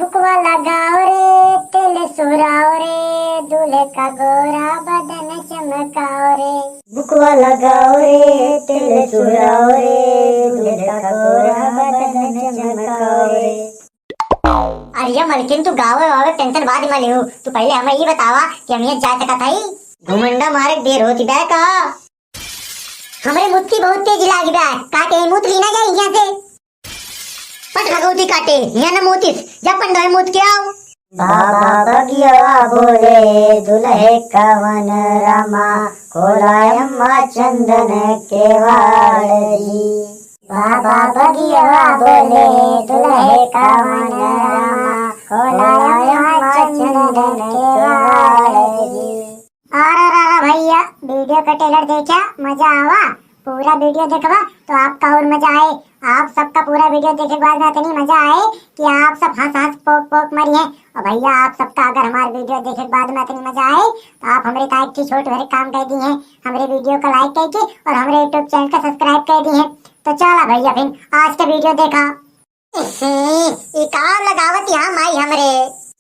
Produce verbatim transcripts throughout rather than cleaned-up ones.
बुकवा लगाओ रे, तेल सुहराओ रे, दूल्हे का गोरा बदन चमकाओ रे। बुकवा लगाओ रे, तेल सुहराओ रे, दूल्हे का गोरा बदन चमकाओ रे। अरे मलकिन, तू गावे वावे टेंशन बाद में लिहू, तू पहले हमें ई बतावा कि हम ये जा सकत हई? घुमंडा मारे के देर होती बे का? हमरे मुतकी बहुत तेज लागी बा, काटे मुत ली ना जाई यहाँ से। पट भगवती काटे, यहाँ न मोतिस, जा पंडोए मुत के आओ। बाबा बगिया बोले दुल्हे कवन रामा, खोला अम्मा चंदन केवाड़ जी। बाबा बगिया बोले दुल्हे कवन रामा, खोला अम्मा चंदन केवाड़ जी। अरे रे रे भैया, वीडियो का ट्रेलर देखा, मजा आवा। पूरा वीडियो देखबा तो आपका और मजा आए। आप सबका पूरा वीडियो देखे के बाद में इतनी मजा आए कि आप सब हंस हंस पोक पोक मरिए। और भैया, आप सबका अगर हमारे वीडियो देखे के बाद में इतनी मजा आए तो आप हमरे का एक ठे छोट भरे काम कर दी हैं, हमरे वीडियो का लाइक करके और हमरे यूट्यूब चैनल का सब्सक्राइब कर दी हैं। तो चला भैया, फिर आज का वीडियो देखा। ई का लगावत यहाँ माई हमरे?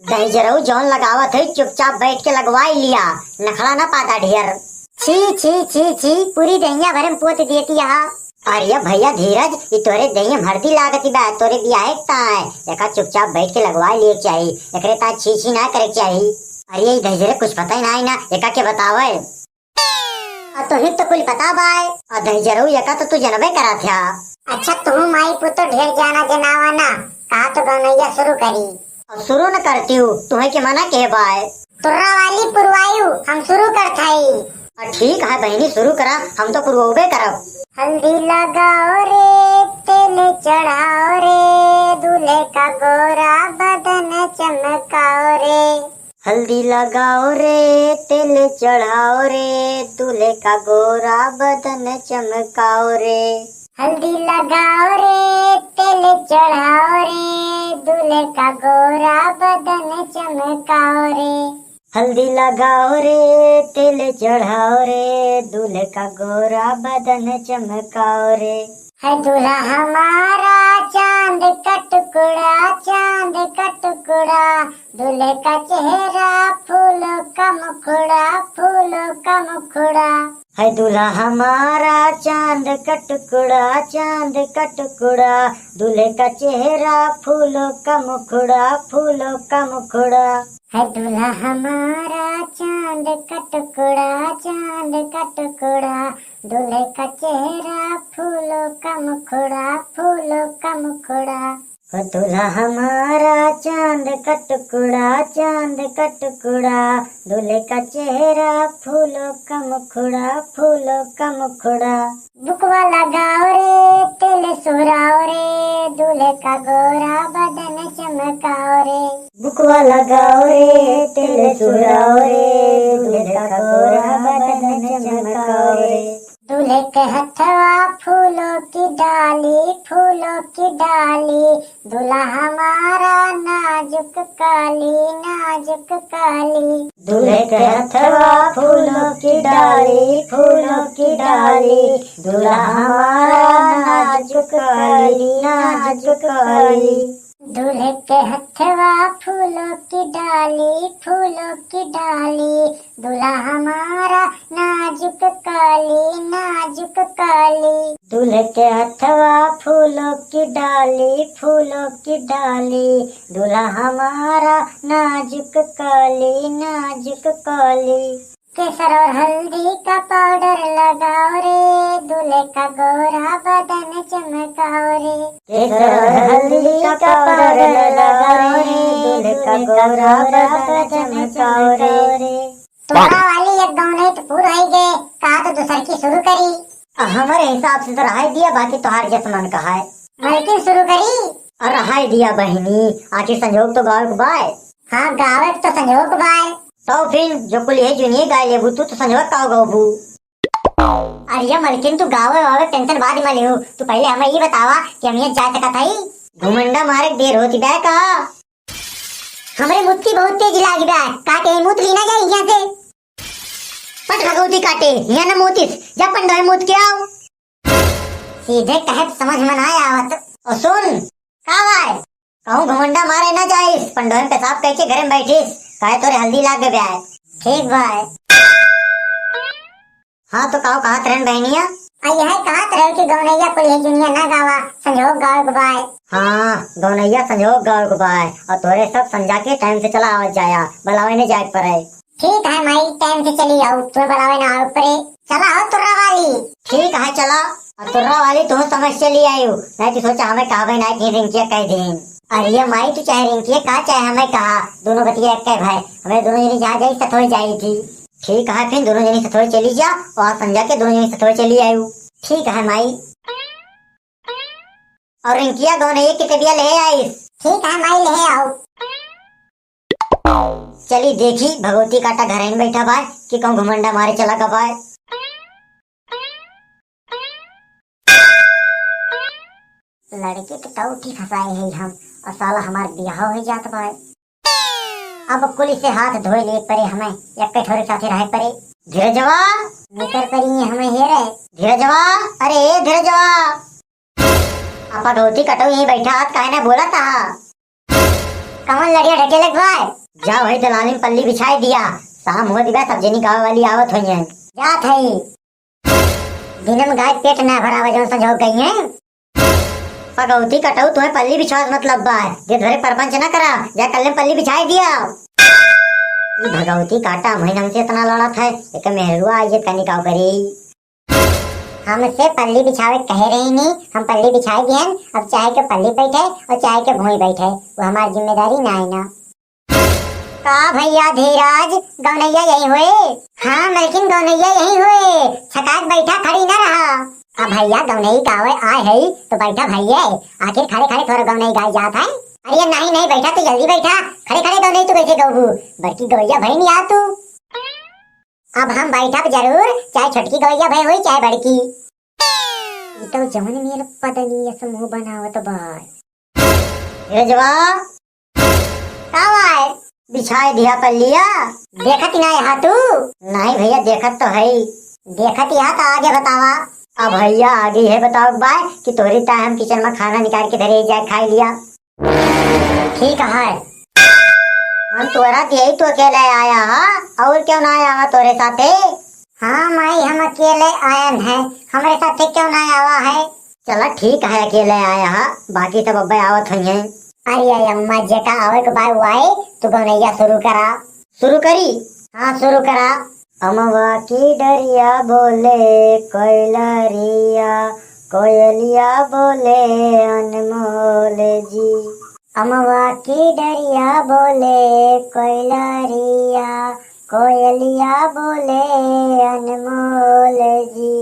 दहिजरऊ जौन लगावत है, चुपचाप बैठ के लगवाई लिया, नखड़ा ना पाता ढेर। छी, छी, छी, छी, पूरी दहिया भरे में पोत देती यहाँ। अरे भैया धीरज, ई तोरे दहिया में हरदी लागत बा, तोरे बियाहे के ताय। एका चुपचाप बैठ के लगवाई लिए के चाही, एकरे ताय छी, छी ना करे के चाही। अरे ई दहिजरे कुछ पता ही ना है ना, एका के बतावे? आ तोही तो कुल पता बाय। आ दहिजरऊ एका तो तू जनबे करा था। अच्छा, तू माई पुतो ढेर जाना जनावा ना, कहा तो गौनैया शुरू करी। अब शुरू न करती हूँ, तुम्हें के मना के बाय। तुर्रा वाली पुरवायु, हम शुरू करत हई। आ ठीक है बहिनी, शुरू करा, हम तो पुरवबे करब। हल्दी लगाओ रे, तेल चढ़ाओ रे, दूल्हे का गोरा बदन चमकाओ रे। हल्दी लगाओ रे, तेल चढ़ाओ रे, दूल्हे का गोरा बदन चमकाओ रे। हल्दी लगाओ रे, तेल चढ़ाओ रे, दूल्हे का गोरा बदन चमकाओ रे। हल्दी लगाओ रे, तेल चढ़ाओ रे, दूल्हे का गोरा बदन चमकाओ रे। है दूल्हा हमारा चांद का टुकड़ा, चांद का टुकड़ा, दूल्हे का चेहरा फूलों का मुखड़ा, फूलों का मुखड़ा। है दूल्हा हमारा चांद का टुकड़ा, चांद का टुकड़ा, दूल्हे का चेहरा फूलों का मुखड़ा, फूलों का मुखड़ा। है दूल्हा हमारा चांद का टुकड़ा, चांद का टुकड़ा, दूल्हे का चेहरा फूलों का मुखड़ा, फूलों का मुखड़ा। हो दूल्हा हमारा चांद का टुकड़ा, चांद का टुकड़ा, दूल्हे का चेहरा फूलों का मुखड़ा, फूलों का मुखड़ा। बुकवा लगाओ रे, तेल सुहराओ रे, दूल्हे का गोरा बदन चमकाओ रे। बुकवा लगाओ रे, तेल सुहराओ रे, दूल्हे का गोरा बदन चमकाओ रे। दूल्हे के हथवा फूलों की डाली, फूलों की डाली, दूल्हा हमारा नाजुक काली, नाजुक काली। दूल्हे के हथवा फूलों की डाली, फूलों की डाली, दूल्हा हमारा नाजुक काली, नाजुक काली। दूल्हे के हथवा फूलों की डाली, फूलों की डाली, दूल्हा हमारा नाजुक काली, नाजुक काली। दूल्हे के हथवा फूलों की डाली, फूलों की डाली, दूल्हा हमारा नाजुक काली, नाजुक काली। केसर और हल्दी का पाउडर लगाओ रे, दूल्हे का गोरा बदन चमकाओ रे। केसर और हल्दी का पाउडर लगाओ रे, दूल्हे का गोरा बदन चमकाओ रे। तोरा वाली एक गौने तो पूर होई गए, का तो दूसर की शुरू करी। आ, हमरे हिसाब से तो रहाई दिया, बाकी तोहार जस मन कहा है। मलकिन शुरू करी। और रहाई दिया बहिनी, आखिर संजोग तो गावे के बाय। हाँ, गावे के तो संजोग बाय। तो फिर जो कुल ये जुनिये गाय लेबू तू, तो संजोग का गाबू? अरे मलकिन, तू गावे वावे टेंशन बाद में लिहू, तू पहले हमें ये बतावा कि हम ये जा सकत हई? घुमंडा मारे के देर होती बे का? हमरे मुतकी बहुत तेज लागी बा, का के मुत ली ना जाई यहाँ से। पट भगवती काटे, यहाँ न मोतिस, जा पंडोए मुत के आओ। सीधे कहे त समझ में ना आवत। और सुन। का भाई? कहूँ घुमंडा मारे ना जाइस, पंडोहे में पेशाब कइके घरे में बैठिस, काहे तोरे हल्दी लाग गए ब्याय। ठीक बाय। हाँ तो काऊ कहत रहन बहनिया? आ यह कहत रहे कि गौनैया कुल है जुनिया ना गावा, संजोग गावे के बाय। हाँ, गौनैया संजोग गावे के बाय, और तोरे सब संजा के टाइम से चला आवत जाया, बुलावे नहीं जाए के पड़े। ठीक है माई, टाइम से चली आऊ, तुम्हें बुलावे ना आवे पड़े। चला हो तुर्रा वाली। ठीक है चला। और तुर्रा वाली तू समझ चली आयु, नहीं तो सोचा हमें कहबे ना कि रिंकिया कह दीन। अरे माई तू चाहे रिंकिया का चाहे हमें कहा, दोनों बतिया एक है भाई, हमें दोनों जनी जहाँ जाई सथोई जाई थी। ठीक है फिर दोनों जनी सथोई चली जा, और संजा के दोनों जनी सथोई चली आयु। ठीक है माई। और रिंकिया गौनैया के तबिया ले आइस। ठीक है माई ले आओ। चली देखी, भगवती काटा घर आइन बैठा बाय कि कहूँ घुमंडा मारे चला का बाय। लड़की तो तौठी फंसाए है हम, और साला हमार बियाह हो जात बाय। अब कुल से हाथ धोए ले पड़े हमें, एक ठोरे साथे रहे पड़े। धीरजवा, निकर पड़ी हमें हेरे। धीरजवा, अरे ए धीरजवा। आपा गौती कटो यहीं बैठा हाथ काहे ना बोला था? कमल लड़िया ढकेले के भाई। जा वही दलाली में पल्ली बिछाई दिया, शाम हो दिबा सब जनी गाँव वाली आवत होइहैं। जात है। दिन में गाय पेट ना भरावा जौन संजोग गई है। पगौती कटऊ तुम्हें पल्ली बिछावस मतलब बा, जे धरे परपंच ना करा, जा कल्ले में पल्ली बिछाई दिया। ई भगौती काटा महीन हमसे इतना लड़त है, एक मेहरुआ आइए तनी काव करी। हमसे पल्ली बिछावे कहे रही नी, हम पल्ली बिछाई दियन, अब चाहे के पल्ली बैठे और चाहे के भूमि बैठे, वो हमारी जिम्मेदारी ना है ना। का भैया धीरज, गौनैया यही हुए? हाँ मलकिन, गौनैया यही हुए, छटाक बैठा, खड़ी न रहा। अब भैया गौनई गावे आए है तो बैठा भैया, आखिर खड़े खड़े थोड़ा गौनई गाई जात है। अरे नहीं नहीं बैठा, तू जल्दी बैठा, खड़े खड़े गौनई तू कैसे गौबू? बड़की गवैया भई नहीं आ तू। अब हम बैठब जरूर, चाहे छोटकी गवैया भई हुई चाहे बड़की। ई तो जौन मेर पदनी समूह बनावत बा। धीरजवा। का बाय? बिछाए दिया पल्लिया। देखत ही ना यहाँ तू? नहीं भैया, देखत तो है। देखत यहाँ तो आगे बतावा। अब भैया आगे है बताओ बाय कि तोरी ताय हम किचन में खाना निकाल के धरे जाए खाई लिया। ठीक है। हम तोरा के यही तो अकेले आया हा, और क्यों ना आया हा तोरे साथे? हाँ माई, हम अकेले आयन है, हमरे साथे क्यों ना आवा है? चला ठीक है, अकेले आया हा, बाकी सब अब्बे आवत हुई हैं। अरे अरे अम्मा, जेका आवे के बाय वो आए, तू गौनैया शुरू करा। शुरू करी? हाँ शुरू करा। अमवा की डरिया बोले कोयलरिया, कोयलिया बोले अनमोल जी। अमवा की डरिया बोले कोयलरिया, कोयलिया बोले अनमोल जी।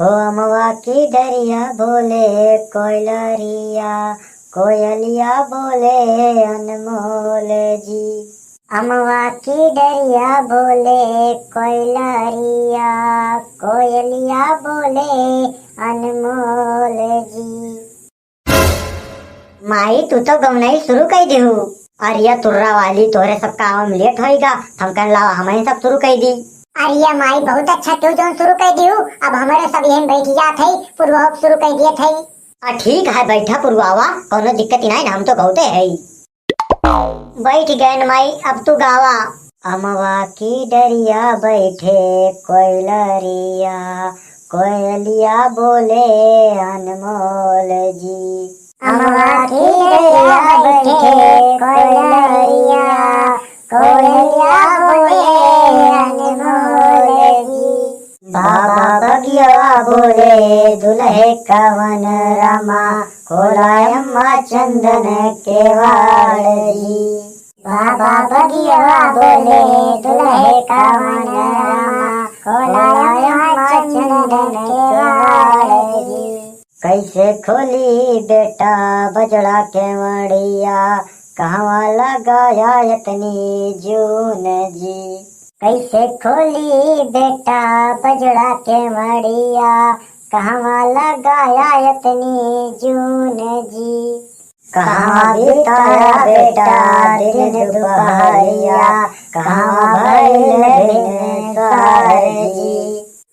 हो अमवा की डरिया बोले कोयलरिया, कोयलिया बोले अनमोल जी। अमवा की डरिया बोले कोयलरिया, कोयलिया बोले अनमोल जी। माई, तू तो गौनई शुरू कई दिहू। अरे या तुर्रा वाली, तोहरे सबका आवे में लेट होइगा, हम कहन लावा हमही सब शुरू कई दी। अरे या माई, बहुत अच्छा तू जौन शुरू कई दिहू, अब हमरे सब यहीं बैठ जात है, पुरवा शुरू कई दिए थे। आ ठीक है, बैठा पुरवावा, कौनो दिक्कत ही नहीं ना, हम तो गौते है। बैठ गए न माई, अब तू गावा। अमवा की डरिया बैठे कोयलरिया, कोयलिया बोले अनमोल जी। अमवा की डरिया बैठे कोयलरिया, कोयलिया बोले अनमोल जी। बाबा बगिया बोले दुल्हे कवन रामा, खोला अम्मा चंदन केवाड़ जी। बाबा बगिया बोले दुल्हे कवन रामा, खोला अम्मा चंदन केवाड़ जी। कैसे खोली बेटा बजड़ा केवड़िया, कहवा लगाया इतनी जून जी। कैसे खोली बेटा बजड़ा केवड़िया, कहवा लगाया इतनी जून जी। कहाँ बिताया बेटा दिन दुपहरिया, कहाँ भइल भिनसार जी।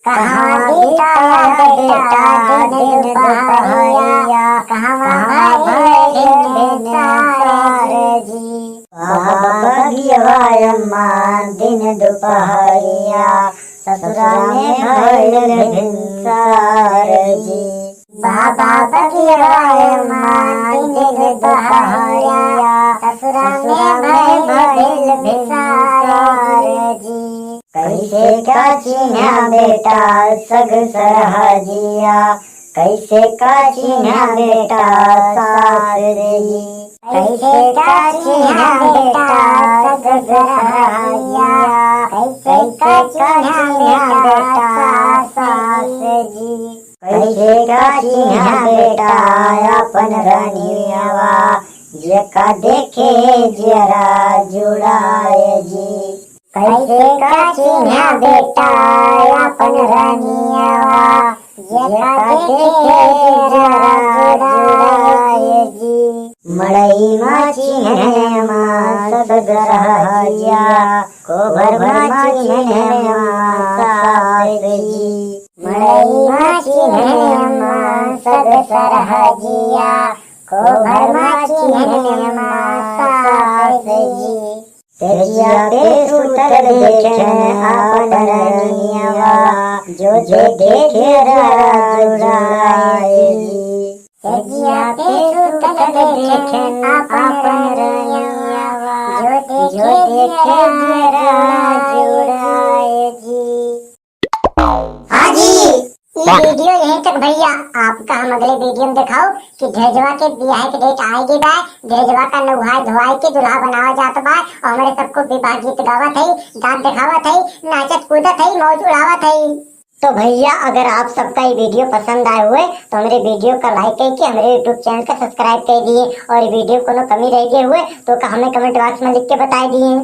कहाँ बिताया बेटा दिन दुपहरिया, कहाँ भइल भिनसार जी। बाबा बगियवा अम्मा दिन दुपहरिया, ससुरा में भइल भिनसार जी। बाबा बगियवा अम्मा दिन दुपहरिया, ससुरा में भइल भिनसार जी। कैसे का चिन्हा बेटा सग सरहजिया, कैसे का चिन्हा बेटा सास जी। कैसे का चिन्हा बेटा सग सरहजिया, कैसे का चिन्हा बेटा सास जी। कैसे का चिन्हा बेटा अपन रनियावा, जेका देखे जियरा जुड़ाए जी। कैसे का चिन्हा बेटा अपन रनियावा, जेका देखे जियरा जुड़ाए जी। मड़ई मा चिन्हने मा सग सरहजिया, कोभर मा चिन्हने मा सास जी। मड़ई मा चिन्हने मा सग सरहजिया, कोभर मा चिन्हने मा सास जी। सेजिया पे सुतल देखेन आपन रनियावा, जो देखे जियरा जुड़ाए जी। सेजिया पे सुतल देखेन आपन रनियावा, जो देखे जियरा जुड़ाए जी। हाँ जी, ई वीडियो यहीं तक भइया। आपका हम अगले वीडियो में देखाओ कि धीरजवा के बियाह के डेट आए गए बा। धीरजवा का नहाए धोआए के दुल्हा बनावा जात बा और हमरे सबको विवाह गीत गावत है, दांत देखावत है, नाचत कूदत है, मौज उड़ावत है। तो भइया, अगर आप सबका ये वीडियो पसंद आए हुए तो हमरे वीडियो का लाइक करके हमरे YouTube चैनल का सब्सक्राइब कर दिए और वीडियो कोनो कमी रह गए हुए तो का हमें कमेंट बॉक्स में लिख के बताए दिए।